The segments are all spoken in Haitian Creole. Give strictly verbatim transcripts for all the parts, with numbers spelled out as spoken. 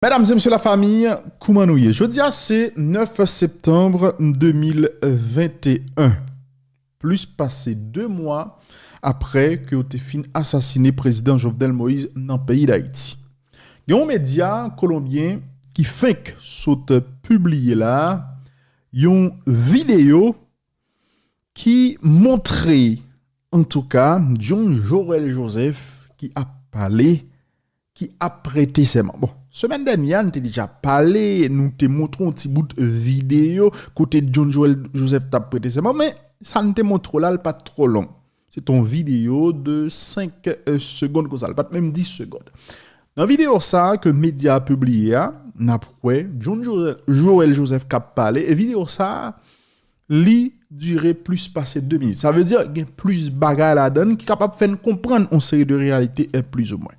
Medam e mesye lafanmi, kouman nou ye? Jodi a se nèf septanm de mil venteyen. Plis pase de mwa apre ke yo te fin asasine prezidan Jovenel Moïse nan peyi Dayiti. Gen yon medya kolonbyen ki fenk sot pibliye la yon videyo ki montre, antouka, John Joël Joseph ki ap pale, ki ap prete sèman. Bon, semèn dènyè a, nou te deja pale, nou te montre yon ti bout videyo kote John Joël Joseph t ap prete sèman, men sa n te montre w la, l pa t twò long. Se t yon videyo de senk, euh, segonn konsa, l pa t menm dis segonn. Nan videyo sa a ke medya a pibliye a, n ap wè John Joël, Joël Joseph k ap pale, e videyo sa a, li dire plis pase de minit. Sa vle di, gen plis bagay ladan l ki kapab fè n konprann yon seri de reyalite, e plizoumwen.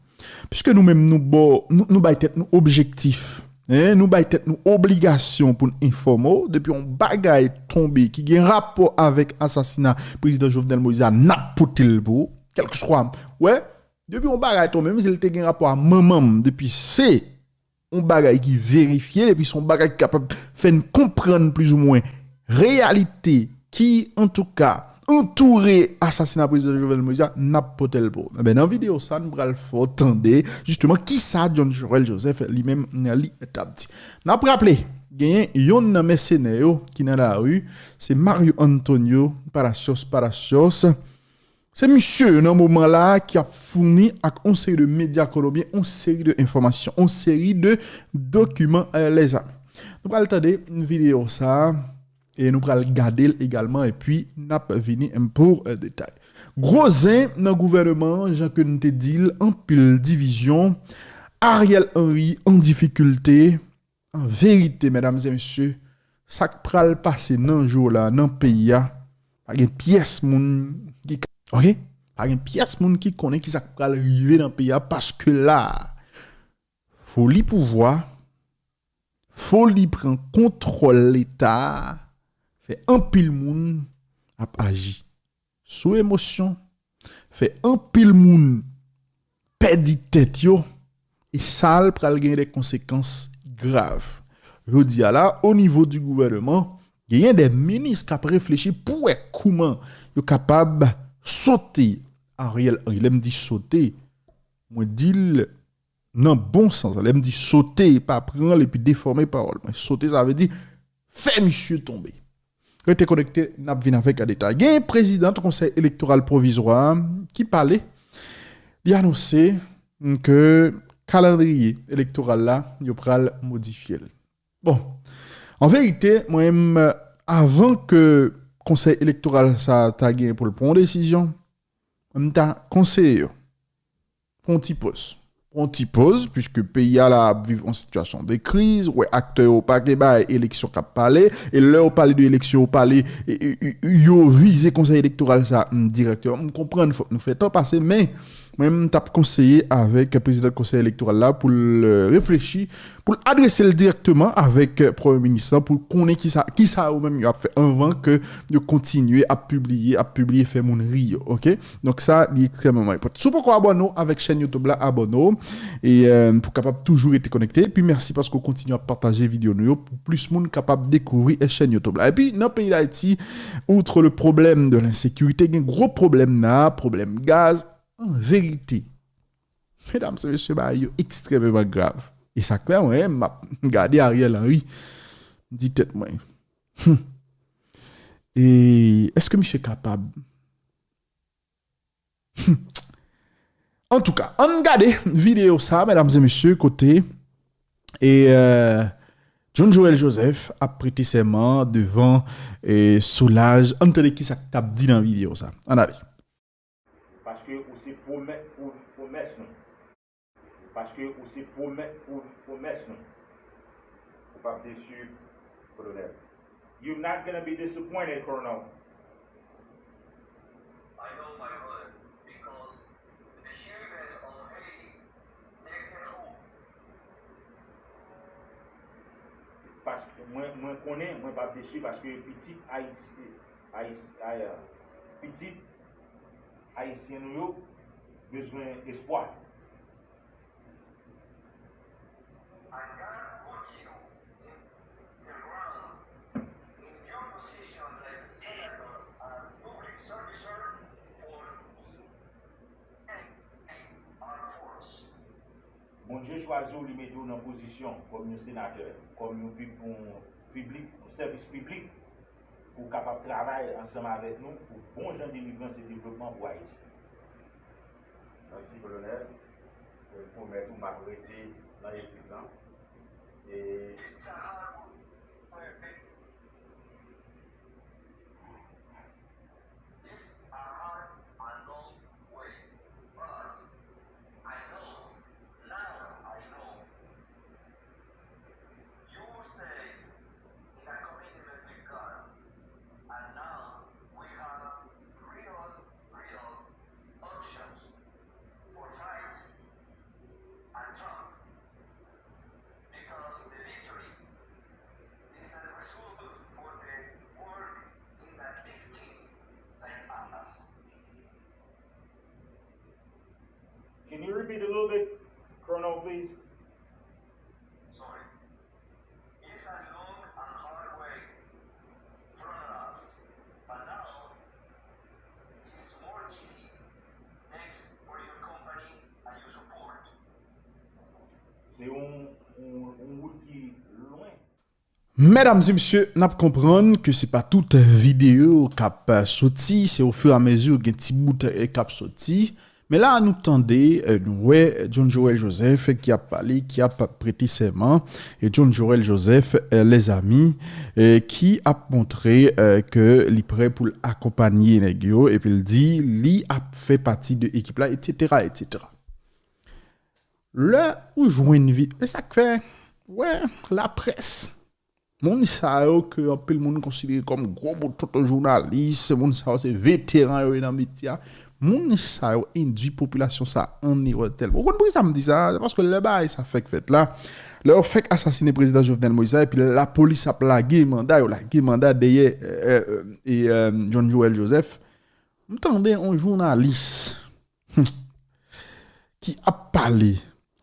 Piske nou menm, nou ba, nou, nou bay tèt nou objektif, hein, nou bay tèt nou obligasyon pou n enfòme w. Depi yon bagay tonbe ki gen rapò avèk asasina prezidan Jovenel Moïse a, n ap pote l pou ou, kèlkeswa. Wè, depi yon bagay tonbe, menm si l te gen rapò a manman m, depi se yon bagay ki verifye, depi se yon bagay ki kapab fè n konprann plizoumwen reyalite ki, antouka, antoure asasina prezidan Jovenel Moïse a, n ap pote l pou ou. Enben, nan videyo sa, nou pral fè w tande, jisteman, kisa John Joël Joseph li menm li t ap di. N ap raple, genyen yonn nan mèsenè yo ki nan lari, se Mario Antonio Palacios Palacios. Se misye yo nan moman la a ki ap founi ak yon seri de medya kolonbyen, yon seri de enfòmasyon, yon seri de dokiman, euh, lèzami. Nou pral tande videyo sa a, e nou pral gade l egalman, epi n ap vini pou, euh, detay. Gwo zen nan gouvènman an, jan ke n te di l, anpil divizyon, Ariel Henry an difikilte, An verite, medam e mesye, sa k pral pase nan jou la, nan peyi a, pa gen pyès moun ki ka, oke? Pa gen pyès moun ki konnen kisa k pral rive nan peyi a, paske la, foli pouvwa, foli pran kontwòl Leta a, fè anpil moun ap aji sou emosyon, fè anpil moun pèdi tèt yo, e sa l pral gen de konsekans grav. Jodi a la, o nivo di gouvènman, genyen de minis k ap reflechi pou wè kouman yo kapab sote Ariel Henry. Lè m di sote, mwen di l nan bon sans. Lè m di sote, pa pran l epi defòme pawòl mwen. Sote, sa vle di fè misye tonbe. Rete konekte, n ap vin avèk detay. Gen prezidan konsèy elektoral pwovizwa a ki pale, li anonse ke kalandriye elektoral la, yo pral modifye l. Bon, an verite, mwen menm, avan ke konsèy elektoral sa ta gen pou l pran yon desizyon, mwen m ta konseye yo pran yon ti poz. Pran yon ti poz, piske peyi a la ap viv yon sitiyasyon de kriz, wè aktè yo pa gen bay eleksyon k ap pale, e lè yo pale de eleksyon, yo pale, e, e, e, yo vize konsèy elektoral sa, m, dirèkteman. M konprann, fòk nou fè tan pase, men mwen, m t ap konseye avèk prezidan konsèy elektoral la pou l, euh, reflechi, pou l adrese l dirèkteman avèk, euh, premye minis lan, pou l konnen kisa, kisa yo menm yo ap fè anvan ke yo kontinye ap pibliye, ap pibliye, fè moun ri yo, oke? Donk sa, li ekstrèmeman enpòtan. Si w poko abòne w avèk chèn YouTube la, abòne w. E, euh, pou kapab toujou rete konekte. Epi mèsi paske w kontinye ap pataje videyo nou yo pou plis moun kapab dekouvri, eh, chèn YouTube la. Epi nan peyi Dayiti, outre le problème de l'insécurité, gen gwo pwoblèm nan, pwoblèm gaz. An verite, medam e mesye, bagay yo ekstrèmeman grav. E sa k fè mwen, m ap gade Ariel Henry, m di tèt mwen, hmm, e èske misye kapab? Hmm. Antouka, ann gade videyo sa, medam e mesye, kote, e, euh, John Joël Joseph ap prete sèman devan, e, Solaj. Ann tande kisa k t ap di nan videyo sa. Ann ale. Paske ou se pwomè-, pwo-, pwomès nou. Paske ou se pwomè-, pwo-, pwomès nou. Ou p ap desi, Kolonèl. You're not gonna be disappointed, Colonel. I know my word because the Chérubins of Haiti, they can hope. Paske mwen, mwen konnen, mwen p ap desi paske pitit Ayiti, Ayis-, ay-, pitit Ayisyen nou yo bezwen espwa. Chwazi w, li mete w nan pozisyon kòm yon senatè, kòm yon pib-, yon piblik, yon sèvis piblik, pou w kapab travay ansanm avèk nou pou bon jan delivrans e devlopman pou Ayiti. Mèsi, Kolonèl. Mwen pwomèt ou m ap rete nan ekip lan. E It's a hard and long way, but I know, now I know. You stay in a commitment with God, and now we have real, real options for fight and talk. Because the victory is a result for the world in a big team like us. Can you repeat a little bit, Colonel, please? Sorry. It's a long and hard way from us, but now it's more easy. Thanks for your company and your support. Se yon, yon, yon wout ki lwen. Medam e mesye, n ap konprann ke se pa tout videyo k ap, eh, soti, se ofiramezi gen ti bout, eh, k ap soti. Men la, nou tande, eh, nou wè John Joel Joseph ki ap pale, ki ap prete sèman. E John Joel Joseph, eh, lèzami, eh, ki ap montre, eh, ke li prè pou l akonpanye nèg yo, epi l di li ap fè pati de ekip la, etsetera, etsetera. Lè ou jwenn vi-, e sa k fè, wè, laprès, moun sa yo ke anpil moun konsidere kòm gwo bout tonton jounalis, moun sa yo se veteran yo ye nan metye a. Moun sa yo endui popilasyon sa an erè tèlman. Ou konn poukisa m di sa? Se paske lè bagay sa fèk fèt la, lè yo fèk asasinen prezidan Jovenel Moïse la, epi lapolis ap lage manda, yo lage manda dèyè, eh, eh, eh, e, eh, John Joel Joseph, m tande yon jounalis hmm, ki ap pale,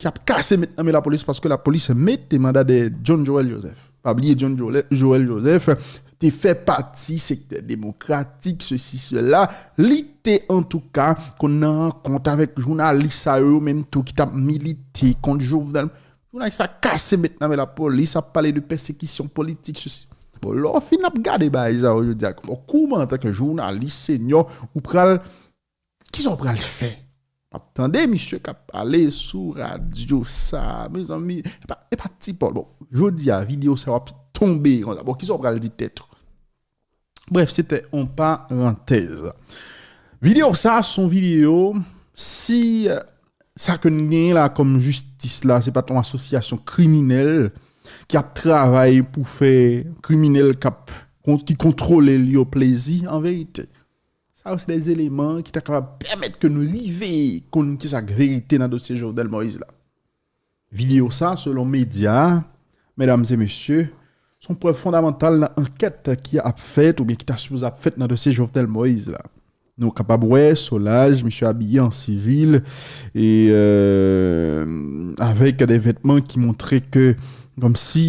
ki ap kase met nan men lapolis paske lapolis mete manda dèyè John Joel Joseph. Pa bliye John Joel, Joel Joseph te fè pati sektè demokratik, sesi, sela. Li te, antouka, konn nan rankont avèk jounalis sa yo, yo menm tou ki t ap milite kont Jovenel. Jounalis sa kase met nan men lapolis, ap pale de pèsekisyon politik, sesi. Bon, lè w fin ap gade bagay sa yo jodi a, bon, kouman, antanke jounalis senyò, ou pral Kisa w pral fè? W ap tande misye k ap pale sou radyo sa, mezanmi, e pa, e pa ti pòl. Bon, jodi a, videyo sa w ap tonbe konsa. Bon, kisa w pral di tèt ou? Brèf, se te yon parantèz. Videyo sa, se yon videyo, si, eh, sa ke n genyen la kòm jistis la, se pa t yon asosyasyon kriminèl ki ap travay pou fè kriminèl k ap, ki kontwole l yo plezi, an verite. Sa yo se de eleman ki ta kapab pèmèt ke nou rive konn kisa k verite nan dosye Jovenel Moïse la. Videyo sa, selon medya a, medam e mesye, se yon prèv fondamantal nan ankèt ki ap fèt oubyen ki ta sipoze ap fèt nan dosye Jovenel Moïse la. Nou kapab wè Solange, misye abiye an sivil, e, euh, avèk de vètman ki montre ke, kòmsi,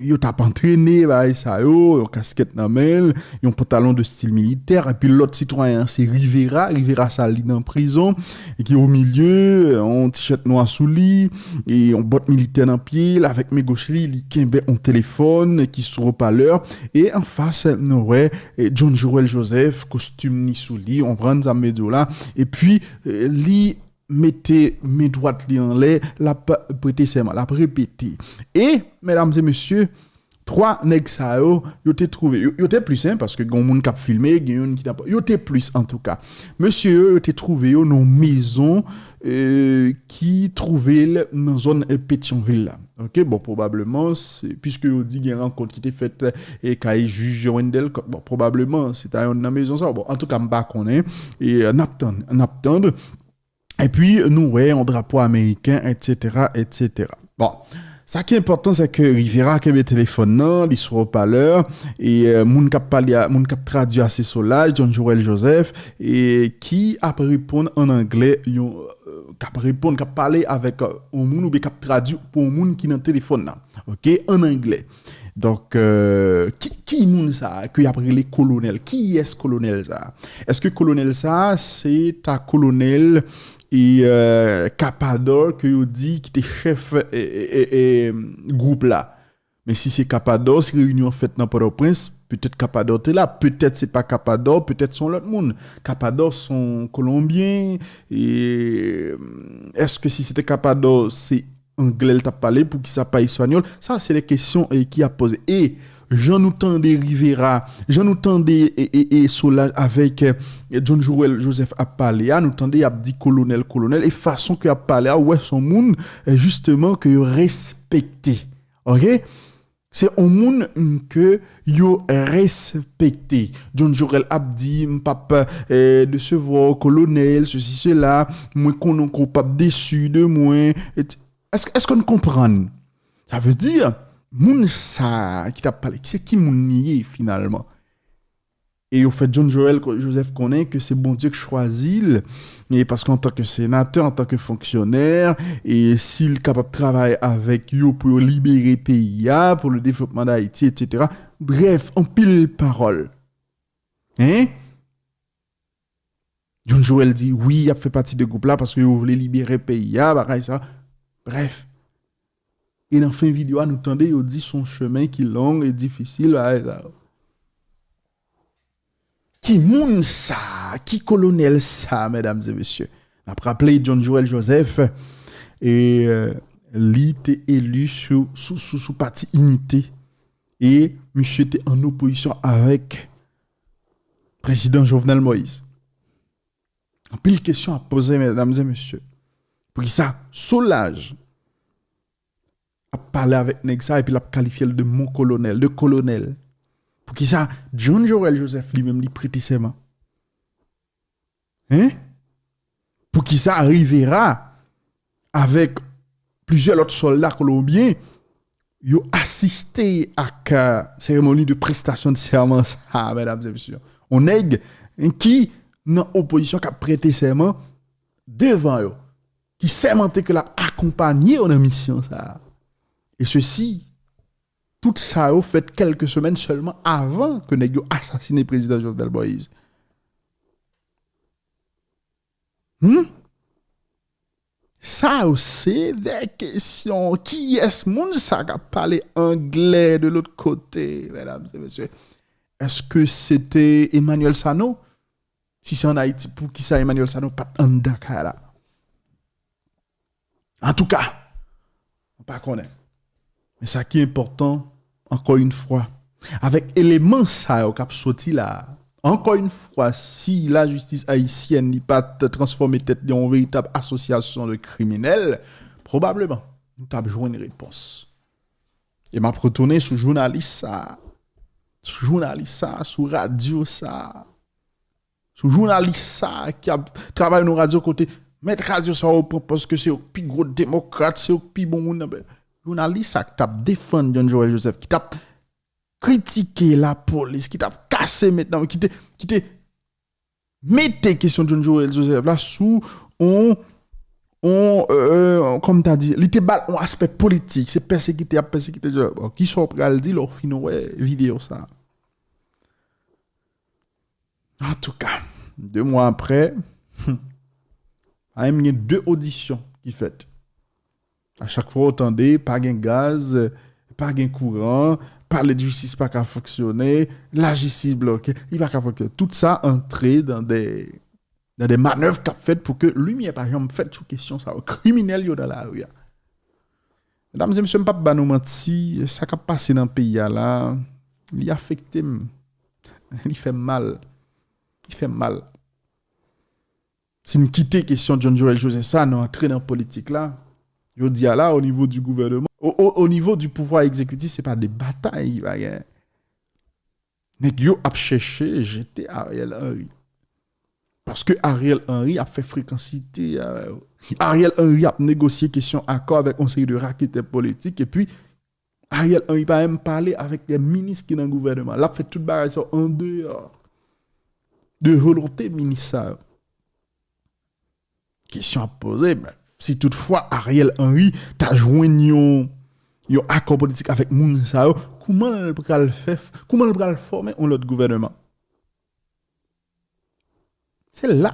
yo t ap antrene bagay sa yo, yon kaskèt nan men l, yon pantalon de stil militè, epi lòt sitwayen an se Rivera, Rivera sa li nan prizon, e ki o milye, yon t-shirt nwa sou li, e yon bòt militè nan pye l, avèk men goch li, li kenbe yon telefòn ki sou opalè, e anfas, nou wè, e John Joel Joseph, kostim ni sou li, w konprann sa m vle di w la, epi, e, li mete men dwat li anlè, l ap prete sèman, l ap repete. E, medam e mesye, twa nèg sa yo, yo te twouve, yo, yo te plis, en, paske gen yon moun k ap filme, gen youn ki t ap, yo te plis, antouka. Mesye yo, yo te twouve yo nan yon mezon, e, ki twouve l nan zòn, e, Petyonvil la. Oke, bon, pwobableman, se, piske yo di gen rankont ki te fèt, e, kay jij Wendell Coq. Bon, pwobableman, se ta yonn nan mezon sa yo. Bon, antouka, m pa konnen. E, e, n ap tann, n ap tann. Epi, nou wè yon drapo ameriken, etsetera, etsetera. Bon, sa ki enpòtan, se ke Rivera kenbe telefòn nan, li sou opalè, e, e, moun k ap pale a, moun k ap tradui a, se Solange, John Joel Joseph, e ki ap reponn an anglè, yon, e, k ap reponn, k ap pale avèk, e, yon moun oubyen k ap tradui pou yon moun ki nan telefòn nan, oke, an anglè. Donk, euh, ki, ki moun sa a ke y ap rele kolonèl? Kiyès kolonèl sa a? Èske kolonèl sa a se ta kolonèl, e, euh, Kapadò ke yo di ki te chèf, e, e, e, e, gwoup la. Men si se Kapadò, si reyinyon an fèt nan Pòtoprens, petèt Kapadò te la, petèt se pa Kapadò, petèt se yon lòt moun. Kapadò se yon Kolonbyen, e èske si se te Kapadò, se anglè l t ap pale, poukisa pa espanyòl? Sa, se de kesyon, e, ki ap poze. E jan nou tande Rivera, jan nou tande, e, e, e Solage avèk, e, John Joël Joseph ap pale a, nou tande y ap di kolonèl, kolonèl, e fason ke y ap pale a, ou wè se yon moun, e, jisteman, ke yo respekte. Oke? Se yon moun, mm, ke yo respekte. John Joël ap di, "M p ap, eh, desevwa w, kolonèl, sesi, sela, mwen konnen ke w p ap desi de mwen." Et, èske, èske n konprann? Sa vle di, moun sa a ki t ap pale, se ki moun li ye finalman? E yo fè John Joël Joseph konnen ke se Bondye k chwazi l, e paske antanke senatè, antanke fonksyonè, e si l kapab travay avèk yo pou yo libere peyi a, pou le développement d'Haïti, et cetera. Brèf, anpil pawòl. Hein? John Joël di, wi, y ap fè pati de gwoup la paske yo vle libere peyi a, bagay sa. Brèf. E nan fen videyo a, nou tande yo di se yon chemen ki long e difisil, bagay sa yo. Ki moun sa? Ki kolonèl sa, medam e mesye? N ap raple John Joël Joseph, e, euh, li te eli sou, sou, sou, sou pati Inite. E misye te an opozisyon avèk prezidan Jovenel Moïse. Anpil kesyon ap poze, medam e mesye. Poukisa Solage ap pale avèk nèg sa epi l ap kalifye l de mon kolonèl, de kolonèl? Poukisa John Joël Joseph li menm li prete sèman? Hein? Poukisa Rivera avèk plizyè lòt sòlda kolonbyen yo asiste ak, euh, seremoni de prestasyon de sèman sa, medam e mesye? On nèg, hein, ki nan opozisyon k ap prete sèman devan yo, ki sèmante ke l ap akonpanye yo nan misyon sa a. E sesi, tout sa yo fèt kèlke semèn sèlman avan ke nèg yo asasine prezidan Jovenel Moïse. Hmm? Sa yo se de kesyon. Kiyès moun sa k ap pale anglè de lòt kote, medam e mesye? Èske se te Emmanuel Sanon? Si se ann Ayiti, poukisa Emmanuel Sanon pa t anndan kay la? Antouka, m pa konnen. Men sa ki enpòtan, ankò yon fwa, avèk eleman sa yo k ap soti la a, ankò yon fwa, si lajistis ayisyèn li pa t transfòme tèt li an yon veritab asosyasyon de kriminèl, pwobableman, nou t ap jwenn repons. E m ap retounen sou jounalis sa a, sou jounalis sa a, sou radyo sa a, sou jounalis sa a ki ap travay nan radyo kote mèt radyo sa yo pran pòz ke se yo k pi gwo demokrat, se yo k pi bon moun nan peyi. Jounalis sa a ki t ap defann John Joël Joseph, ki t ap kritike lapolis, ki t ap kase mèt nan, ki te, ki te mete kesyon John Joël Joseph la sou on, on, euh, kòm ta di, li te ba l on aspè politik, se pèsekite y ap pèsekite John. Bon, kisa w pral di lè w fin wè videyo sa a? Antouka, de mwa apre, pa menm gen de odisyon ki fèt. A chak fwa w tande, pa gen gaz, pa gen kouran, palè de jistis pa ka fonksyone, lajistis bloke, li pa ka fonksyone. Tout sa antre dan de, dan de manèv k ap fèt pou ke limyè pa janm fèt sou kesyon sa yo. Kriminèl yo nan lari a. Medam e mesye, m p ap ba nou manti, sa k ap pase nan peyi a la, li afekte m. Li fè m mal. Li fè m mal. Si n kite kesyon John Joël Joseph sa, nou antre nan politik la. Jodi a la, o nivo di gouvènman, o, o, o nivo di pouvwa egzekitif, se pa de batay ki pa genyen. Nèg yo ap chèche jete Ariel Henry. Paske Ariel Henry ap fè frekansite avè yo. Ariel Henry ap negosye kesyon akò avèk yon seri de raketè politik, epi Ariel Henry pa menm pale avèk de minis ki nan gouvènman. L ap fè tout bagay sa yo andeyò de volonte minis sa yo. Kesyon ap poze, men, si toutfwa Ariel Henry ta jwenn yon, yon akò politik avèk moun sa yo, kouman l pral fè, kouman l pral fòme yon lòt gouvènman? Se la,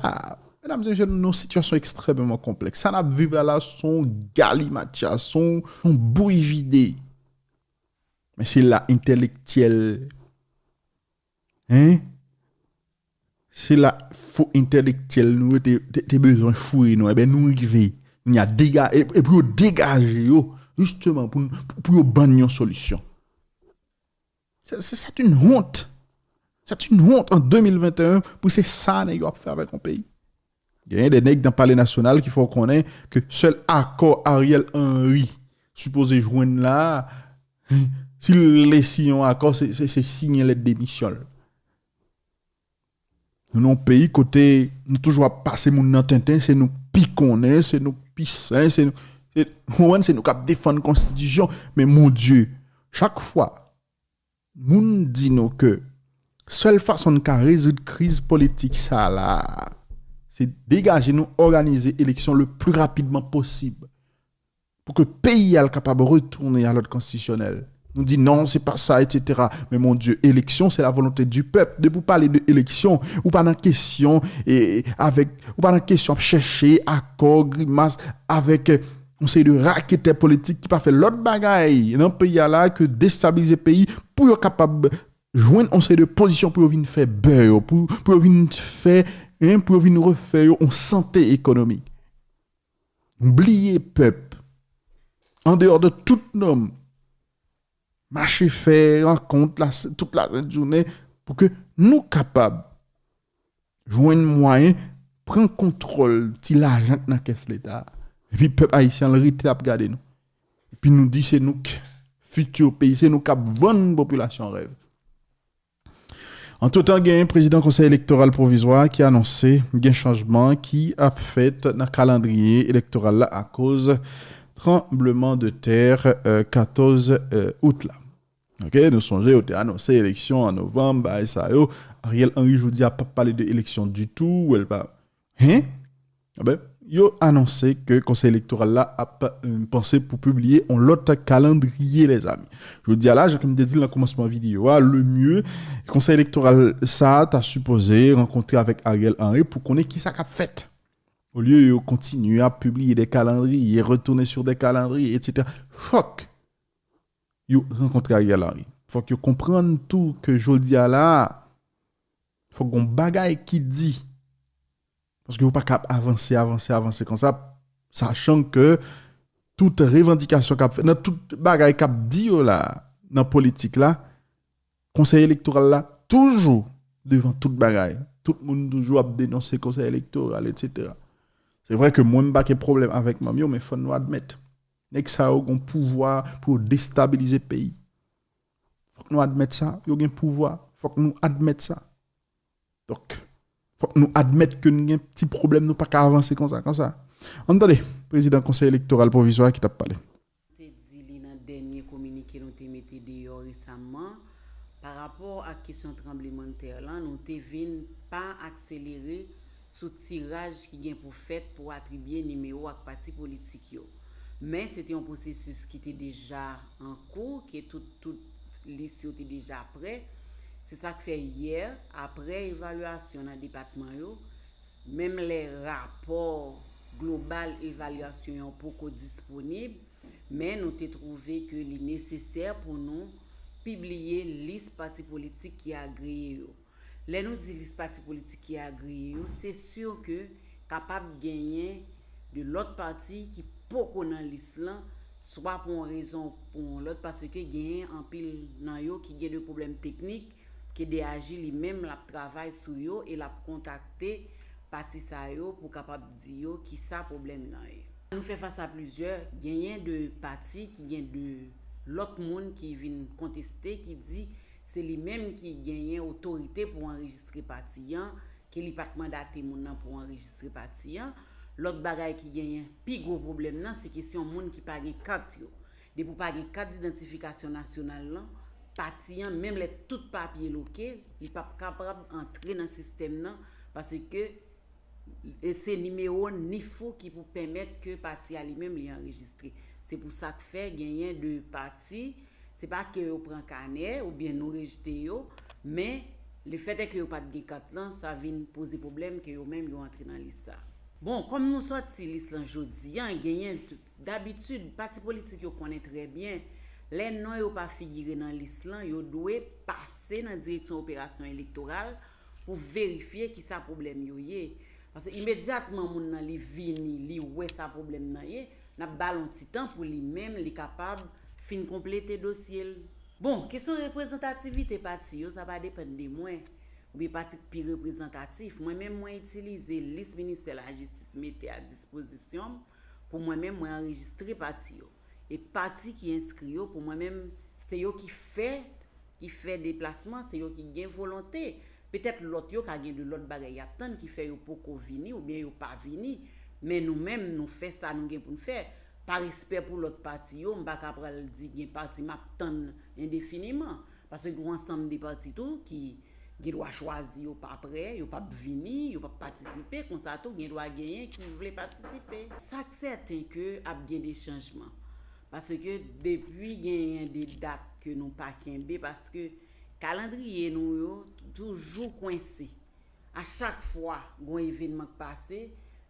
Medam e mesye, nou nan yon sitiyasyon ekstrèmeman konplèks. Sa n ap viv la la, se yon galimatcha, se yon, se yon bouyi vide. Men se la entèlektyèl, hein? Se la fo entèlektyèl nou yo te, te, te bezwen fouye nou. Ebyen, nou rive. Kounye a dega-, e, e pou yo degaje yo, jisteman, pou, n- pou yo ban n yon solisyon. C'est, c'est, c'est une honte. C'est une honte en deux mille vingt et un pou se sa nèg yo ap fè avèk yon peyi. Genyen de nèg nan Palè Nasyonal ki fè w konnen ke sèl akò Ariel Henry sipoze jwenn la, si l vle siyen yon akò, se, se, se siyen lèt demisyon l. Nou nan yon peyi kote nou toujou ap pase moun nan tenten, se nou k pi konnen, se nou k pi sen, se nou, se, w konprann, se nou k ap defann konstitisyon. Men mon Dye, chak fwa moun di nou ke sèl fason n ka rezoud kriz politik sa la, se degaje nou, òganize eleksyon le plus rapidement possible pou ke peyi a l kapab retounen a lòd konstitisyonèl. Nou di non, se pa sa, et cetera. Men mon Dye, eleksyon, c'est la volonté du peuple. Depi w pale de eleksyon, ou pa nan kesyon, e, avèk, ou pa nan kesyon ap chèche akò, grimas, avèk, e, yon seri de raketè politik ki pa fè lòt bagay nan peyi a la ke destabilize peyi pou yo kapab jwenn yon seri de pozisyon pou yo vin fè bè yo, pou, pou yo vin fè, hein, pou yo vin refè yo yon sante ekonomik. Bliye pèp. Andeyò de tout nòm. Mache fè rankont la, tout la sent jounen pou ke nou kapab jwenn mwayen pran kontwòl ti lajan k nan kès Leta. Epi pèp ayisyen an rete ap gade nou. Epi nou di se nou k fiti peyi, se nou k ap vann popilasyon rèv. Antretan, gen prezidan Konsèy Elektoral Pwovizwa ki anonse gen chanjman ki ap fèt nan kalandriye elektoral la akoz tranbleman de tè, euh, katòz, euh, out la. Ok, nou sonje yo te anonse eleksyon an novanm, bagay sa yo. Ariel Henry jodi a p ap pale de eleksyon ditou, ou wè l pa. Hein? Enben, yo anonse ke Konsèy Elektoral la ap, euh, panse pou pibliye yon lòt kalandriye, lèzami. Jodi a la, jan ke m te di l nan kòmansman videyo a, le mieux, Konsèy Elektoral sa a ta sipoze rankontre avèk Ariel Henry pou konnen kisa k ap fèt. Olye yo kontinye ap pibliye de kalandriye, retounen sou de kalandriye, et cetera. Fòk yo rankontre Ariel Henry. Fòk yo konprann tou ke jodi a la, fòk gon bagay ki di. Paske yo pa ka ap avanse, avanse, avanse konsa, sachan ke tout revandikasyon k ap fèt, nan tout bagay k ap di yo la, nan politik la, Konsèy Elektoral la toujou devan tout bagay. Tout moun toujou ap denonse Konsèy Elektoral, et cetera. Se vre ke mwen, m pa gen pwoblèm avèk manm yo, men fò nou admèt, nèg sa yo gon pouvwa pou yo destabilize peyi. Fòk nou admèt sa, yo gen pouvwa. Fòk nou admèt sa. Donk, fòk nou admèt ke n gen ti pwoblèm, nou pa ka avanse konsa, konsa. Ann tande, prezidan Konsèy Elektoral Pwovizwa ki t ap pale. Te di li nan dènye kominike nou te mete deyò resamman, pa rapò ak kesyon tranblemanntè lan, nou te vin pa akselere sou tiraj ki gen pou fèt pou atribye nimewo ak pati politik yo. Men se te yon pwosesis ki te deja an kou, ke tout, tout lis yo te deja prè. Se sa k fè yè, apre evalyasyon nan depatman yo, menm lè rapò global evalyasyon yo poko disponib, men nou te twouve ke li nesesè pou nou pibliye lis pati politik ki agreye yo. Lè nou di lis pati politik ki agreye yo, se si ke kapab genyen de lòt pati ki poko nan lis lan, swa pou yon rezon ou pou yon lòt, paske genyen anpil nan yo ki gen de pwoblèm teknik, ke D A J li menm l ap travay sou yo e l ap kontakte pati sa yo pou kapab di yo kisa pwoblèm nan ye. Nou fè fas a plizyè, genyen de pati ki gen de lòt moun ki vin konteste, ki di se li menm ki genyen otorite pou anrejistre pati an, ke li pa t mandate moun nan pou anrejistre pati an. Lòt bagay ki genyen pi gwo pwoblèm nan, se kesyon moun ki pa gen kat yo. Depi w pa gen kat didantifikasyon nasyonal lan, pati an, menm lè tout papye l oke, li p ap kapab antre nan sistèm nan, paske e se nimewo NIF ou ki pou pèmèt ke pati a li menm li anrejistre. Se pou sa k fè genyen de pati, se pa ke yo pran kanè oubyen nou rejte yo, men Lefètèke yo pa t gen kat lan, sa vin poze pwoblèm ke yo menm yo antre nan lis sa. Bon, kòm nou sòti lis lan jodi a, genyen, dabitid, pati politik yo konnen trè byen, lè non yo pa figire nan lis lan, yo dwe pase nan direksyon operasyon elektoral pou verifye kisa pwoblèm yo ye. Paske imedyatman moun nan li vini, li wè sa pwoblèm nan ye, n ap ba l yon ti tan pou li menm, li kapab fin konplete dosye l. Bon, kesyon reprezantativite pati yo, sa pa depann de mwen, oubyen pati k pi reprezantatif. Mwen menm, mwen itilize lis ministè lajistis mete a dispozisyon m pou mwen menm, mwen anrejistre pati yo. E pati ki enskri yo, pou mwen menm, se yo ki fè, ki fè deplasman, se yo ki gen volonte. Petèt lòt yo ka gen de lòt bagay y ap tann ki fè yo poko vini oubyen yo pa vini. Men nou menm, nou fè sa nou gen pou n fè. Pa respè pou lòt pati yo, m pa ka pral di gen pati m ap tann endefiniman. Paske gen yon ansanm de pati tou ki gen dwa chwazi yo pa prè, yo p ap vini, yo p ap patisipe, konsa tou gen dwa genyen ki vle patisipe. Sa k sèten ke ap gen de chanjman. Paske depi genyen de dat ke nou pa kenbe, paske kalandriye nou yo toujou kwense. A chak fwa gon evènman k pase,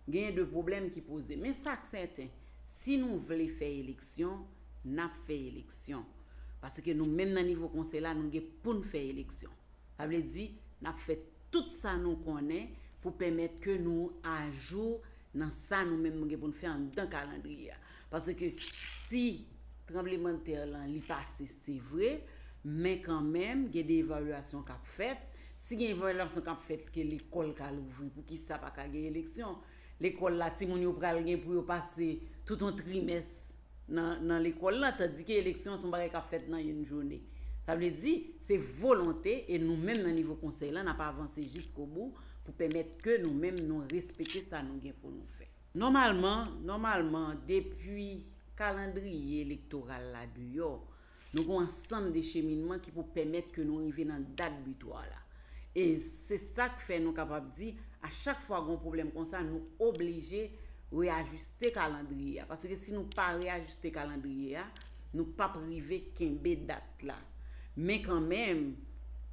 genyen de pwoblèm ki poze. Men sa k sèten, si nou vle fè eleksyon, n ap fè eleksyon. Paske nou menm nan nivo konsèy la, nou gen pou n fè eleksyon. Sa vle di, n ap fè tout sa nou konnen pou pèmèt ke nou ajou nan sa nou menm nou gen pou n fè anndan kalandriye a. Paske si tranblemanntè lan li pase, se vre, men kanmenm, gen de evalyasyon k ap fèt. Si gen evalyasyon k ap fèt ke lekòl ka louvri, poukisa pa ka gen eleksyon? Lekòl la, timoun yo pral gen pou yo pase tout yon trimès nan, nan lekòl la, tandike eleksyon se yon bagay k ap fèt nan youn jounen. Sa vle di, se volonte, e nou menm nan nivo konsèy lan, n ap avanse jiskobou pou pèmèt ke nou menm nou respekte sa nou gen pou nou fè. Nòmalman, nòmalman, depi kalandriye elektoral la deyò, nou gen yon ansanm de cheminman ki pou pèmèt ke nou rive nan dat bitwa la. E se sa k fè nou kapab di, a chak fwa gen yon pwoblèm konsa, nou oblije reyajiste kalandriye a. Paske si nou pa reyajiste kalandriye a, nou p ap rive kenbe dat la. Men kanmenm,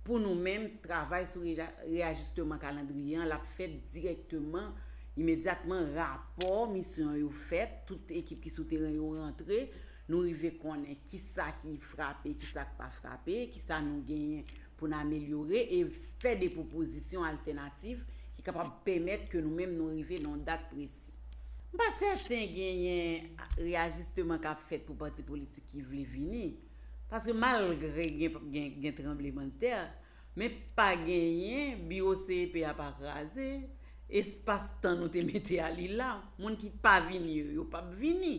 pou nou menm, travay sou reja-, reyajisteman kalandriye an, l ap fèt dirèkteman, imedyatman rapò misyon yo fèt, tout ekip ki sou teren yo rantre, nou rive konnen kisa ki frape, kisa k pa frape, kisa nou genyen pou n amelyore e fè de pwopozisyon altènatif ki kapab pèmèt ke nou menm nou rive nan yon dat presi. M pa sèten genyen reyajisteman k ap fèt pou pati politik ki vle vini, paske malgre gen, gen, gen tranblemanntè, men pa genyen, biwo C E P a pa kraze, espas tan nou te mete a li la, moun ki pa vini yo, yo p ap vini.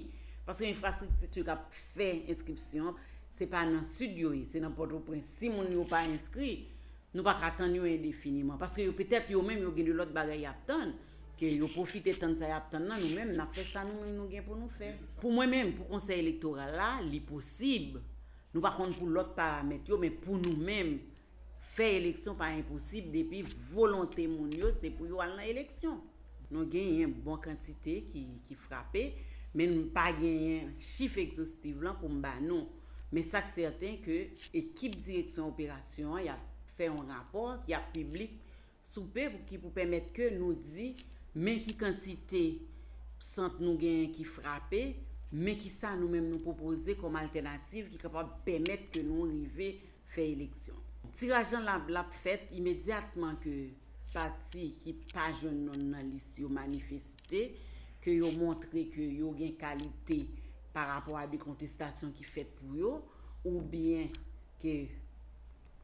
Paske enfrastrikti k ap fè enskripsyon, se pa nan sid yo ye, se nan Pòtoprens. Si moun yo pa enskri, nou pa ka tann yo endefiniman. Paske yo petèt yo menm yo gen de lòt bagay y ap tann, ke yo pwofite tann sa y ap tann nan, nou menm n ap fè sa nou menm nou gen pou nou fè. Pou mwen menm, pou konsèy elektoral la, li posib. Nou pa konn pou lòt paramèt yo, men pou nou menm, fè eleksyon pa enposib depi volonte moun yo se pou yo al nan eleksyon. Nou genyen bon kantite ki, ki frape, men n pa genyen chif egzostiv lan pou m ba nou. Men sa k sèten ke ekip direksyon operasyon an, y ap fè yon rapò, y ap piblik soupe pou, ki pou pèmèt ke nou di men ki kantite sant nou genyen ki frape, men kisa nou menm nou pwopoze kòm altènativ ki kapab pèmèt ke nou rive fè eleksyon. Tiraj lan l ap, l ap fèt imedyatman ke pati ki pa jwenn non nan lis yo manifeste, ke yo montre ke yo gen kalite pa rapò a de kontestasyon ki fèt pou yo, oubyen ke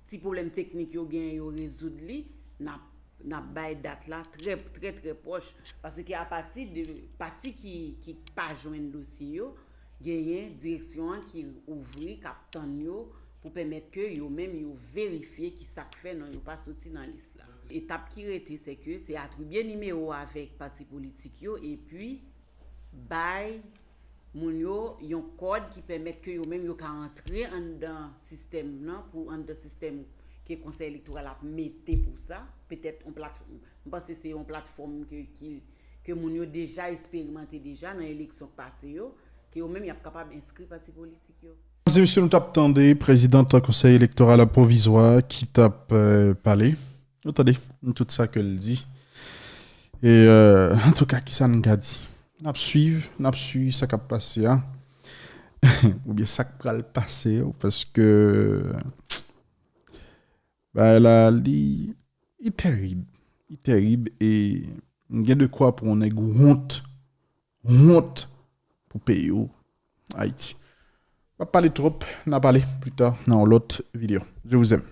ti pwoblèm teknik yo genyen yo rezoud li, n ap, n ap bay dat la trè, trè, trè pwòch. Paske apati de pati ki, ki pa jwenn dosye yo, genyen direksyon an ki ouvri, k ap tann yo pou pèmèt ke yo menm yo verifye ki sa k fè non yo pa soti nan lis la. Etap ki rete, se ke se atribye nimewo avèk pati politik yo, epi bay moun yo yon kòd ki pèmèt ke yo menm yo ka antre anndan sistèm nan, pou anndan sistèm ke Konsèy Elektoral ap mete pou sa. Petèt yon plat-, m panse se yon platfòm ke, ki, ke moun yo deja esperimante deja nan eleksyon k pase yo, ke yo menm y ap kapab enskri pati politik yo. Medam e mesye, nou t ap tande prezidant Konsèy Elektoral Pwovizwa ki t ap, eh, pale. Nou tande tout sa ke l di. E euh, antouka, kisa n ka di? N ap swiv, n ap swiv sa k ap pase a. Oubyen sa k pral pase yo, paske bagay la li li terib. Li terib e m gen de kwa pou yon nèg wont, wont pou peyi w, Ayiti. M ap pale twòp, n a pale pli ta nan yon lòt videyo. Je vous aime.